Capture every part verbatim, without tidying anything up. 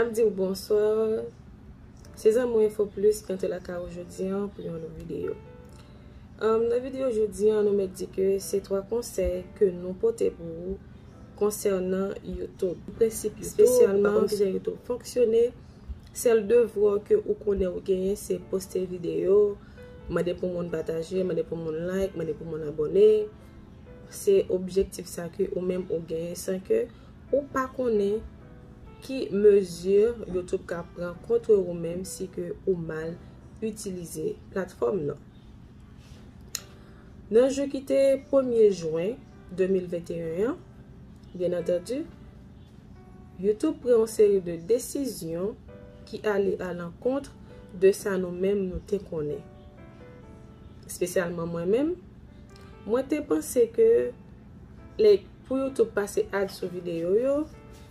M ap di w bonswa. Se zanmi w Info Plus ki antre lakay ou jodi a pou yon lòt videyo. Ann, nan videyo jodi a, nou mèt di ke se twa konsèy ke nou pote pou ou konsènan YouTube. Prensip YouTube, espesyalman pa konn kijan YouTube fonksyone. Sèl devwa ke ou konnen ou genyen, se poste videyo, mande pou moun pataje, mande pou moun like, mande pou moun abòne. Se objektif sa ke ou menm ou genyen san ke ou pa konnen ki mezi YouTube ka pran kont ou menm si ke ou mal itilize platfòm nan. Nan jou ki te premye jen de mil venteyen an, byen antandi, YouTube pran yon seri de desizyon ki ale alankont de sa nou menm nou te konnen. Espesyalman mwen menm, mwen te panse ke, like, pou YouTube pase ad sou videyo yo,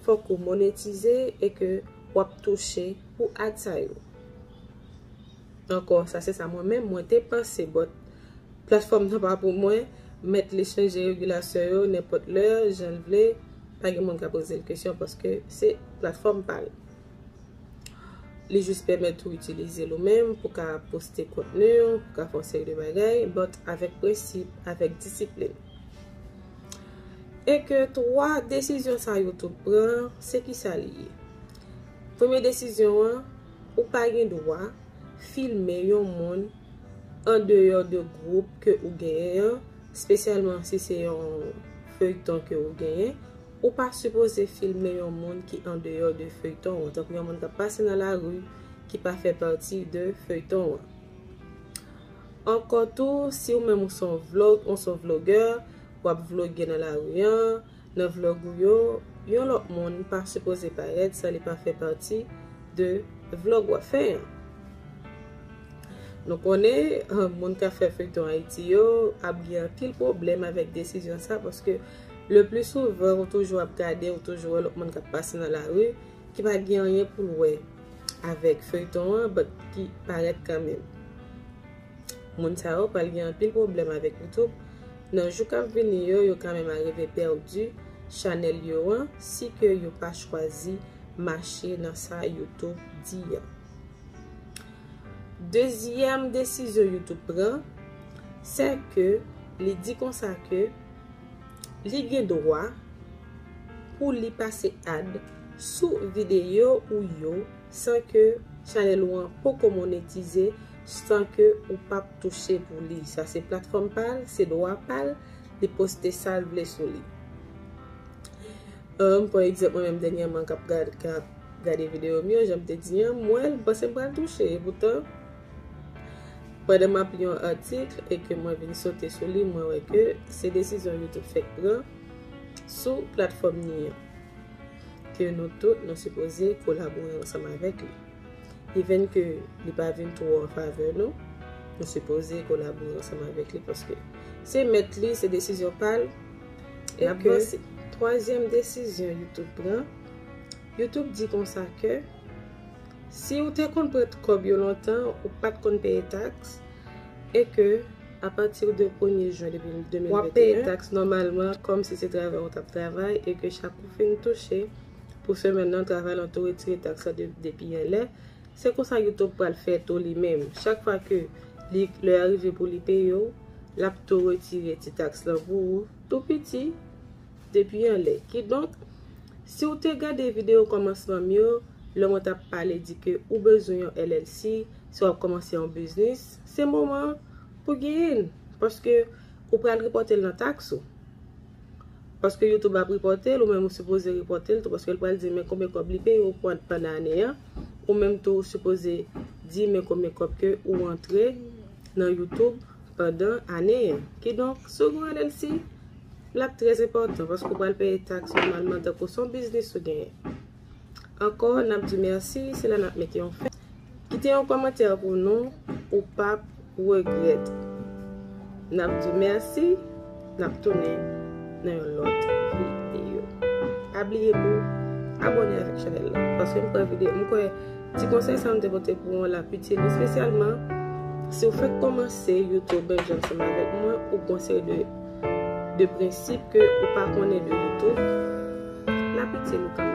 fòk ou monetize e ke w ap touche pou ad sa yo. Ankò, sa se sa mwen menm, mwen te panse, but platfòm nan pa pou mwen, mèt li chanje regilasyon yo nenpòt lè, jan l vle, pa gen moun ka poze l kesyon paske se platfòm pa l. Li jis pèmèt ou itilize l ou menm pou ka poste kontni w, pou ka fè yon seri de bagay, but avèk prensip, avèk disiplin. E ke twa desizyon sa YouTube pran, se kisa li ye? Premye desizyon an, ou pa gen dwa filme yon moun andeyò de gwoup ke ou genyen an, espesyalman si se yon feyton ke ou genyen, ou pa sipoze filme yon moun ki andeyò de feyton an, tankou yon moun k ap pase nan lari ki pa fè pati de feyton an. Ankò tou, si ou menm ou se yon vlog, ou se yon vlogè, w ap vloge nan lari an, nan vlog ou yo, yon lòt moun pa sipoze parèt san li pa fè pati de vlog w ap fè an. Nou konnen, eh, moun k ap fè feyton Ayiti yo ap gen anpil pwoblèm avèk desizyon sa, paske le pli souvan, ou toujou ap gade, ou toujou wè lòt moun k ap pase nan lari, ki pa gen anyen pou l wè avèk feyton an, but ki parèt kanmenm. Moun sa yo pral gen anpil pwoblèm avèk YouTube. Nan jou k ap vini yo, yo ka menm arive pèdi chanèl yo an, si ke yo pa chwazi mache nan sa YouTube di an. Dezyèm desizyon YouTube pran, se ke li di konsa ke li gen dwa pou li pase ad sou videyo ou yo san ke chanèl ou an poko monetize, san ke ou p ap touche pou li. Sa se platfòm pa l, se dwa pa l, li poste sa l vle sou li. Ahn, pa egzanp, mwen menm dènyèman k ap gad, k ap gade videyo m yo, jan m te di an, m wè l, m panse m pral touche. Epoutan, pandan m ap li yon atik e ke mwen vin sote sou li, mwen wè ke se desizyon YouTube fèk pran sou platfòm ni an. Ke nou tout, nou sipoze kolabore ansanm avèk li. Even ke li pa vin twò an favè nou, nou sipoze kolabore ansanm avèk li paske se mèt li, se desizyon pa l. E n ap vanse. Twazyèm desizyon YouTube pran, YouTube di konsa ke si ou te konn pran kòb yo lontan, ou pa t konn peye taks, e ke apati de premye jen depi de mil venteyen, w ap peye taks nòmalman, kòmsi se travay ou t ap travay, e ke chak ou fin touche pou semèn nan, travay lan tou retire taks la de, depi anlè. Se konsa YouTube pral fè tou li menm. Chak fwa ke li, lè a rive pou li peye w, l ap tou retire ti taks lan pou ou, tou piti, depi anlè. Kidonk, si w te gade videyo kòmansman m yo, lè mwen t ap pale di ke ou bezwen yon L L C, si w ap kòmanse yon biznis, se moman pou genyen l, paske ou pral repòte l nan taks ou. Paske YouTube ap repòte l, ou menm ou sipoze repòte l tou, paske l pral di men konbyen kòb li peye w pandan ane a, ou menm tou ou sipoze di men konbyen kòb ke ou antre nan YouTube pandan ane a. Kidonk, si w gen yon L L C, l ap trè enpòtan, paske ou pral peye taks nòmalman tankou se yon biznis ou genyen. Ankò, n ap di mèsi, se la n ap mete yon fen. Kite yon kòmantè pou nou, ou p ap regrèt. N ap di mèsi, n ap tounen nan yon lòt videyo. Pa bliye pou abòne avèk chanèl la, paske m kwè videyo, m kwè ti konsèy sa m te pote pou ou la itil, espesyalman si w fèk kòmanse YouTube menm jan ansanm avèk mwen, ou gon seri de, de prensip ke ou pa konnen de YouTube, l ap itil ou kanmenm.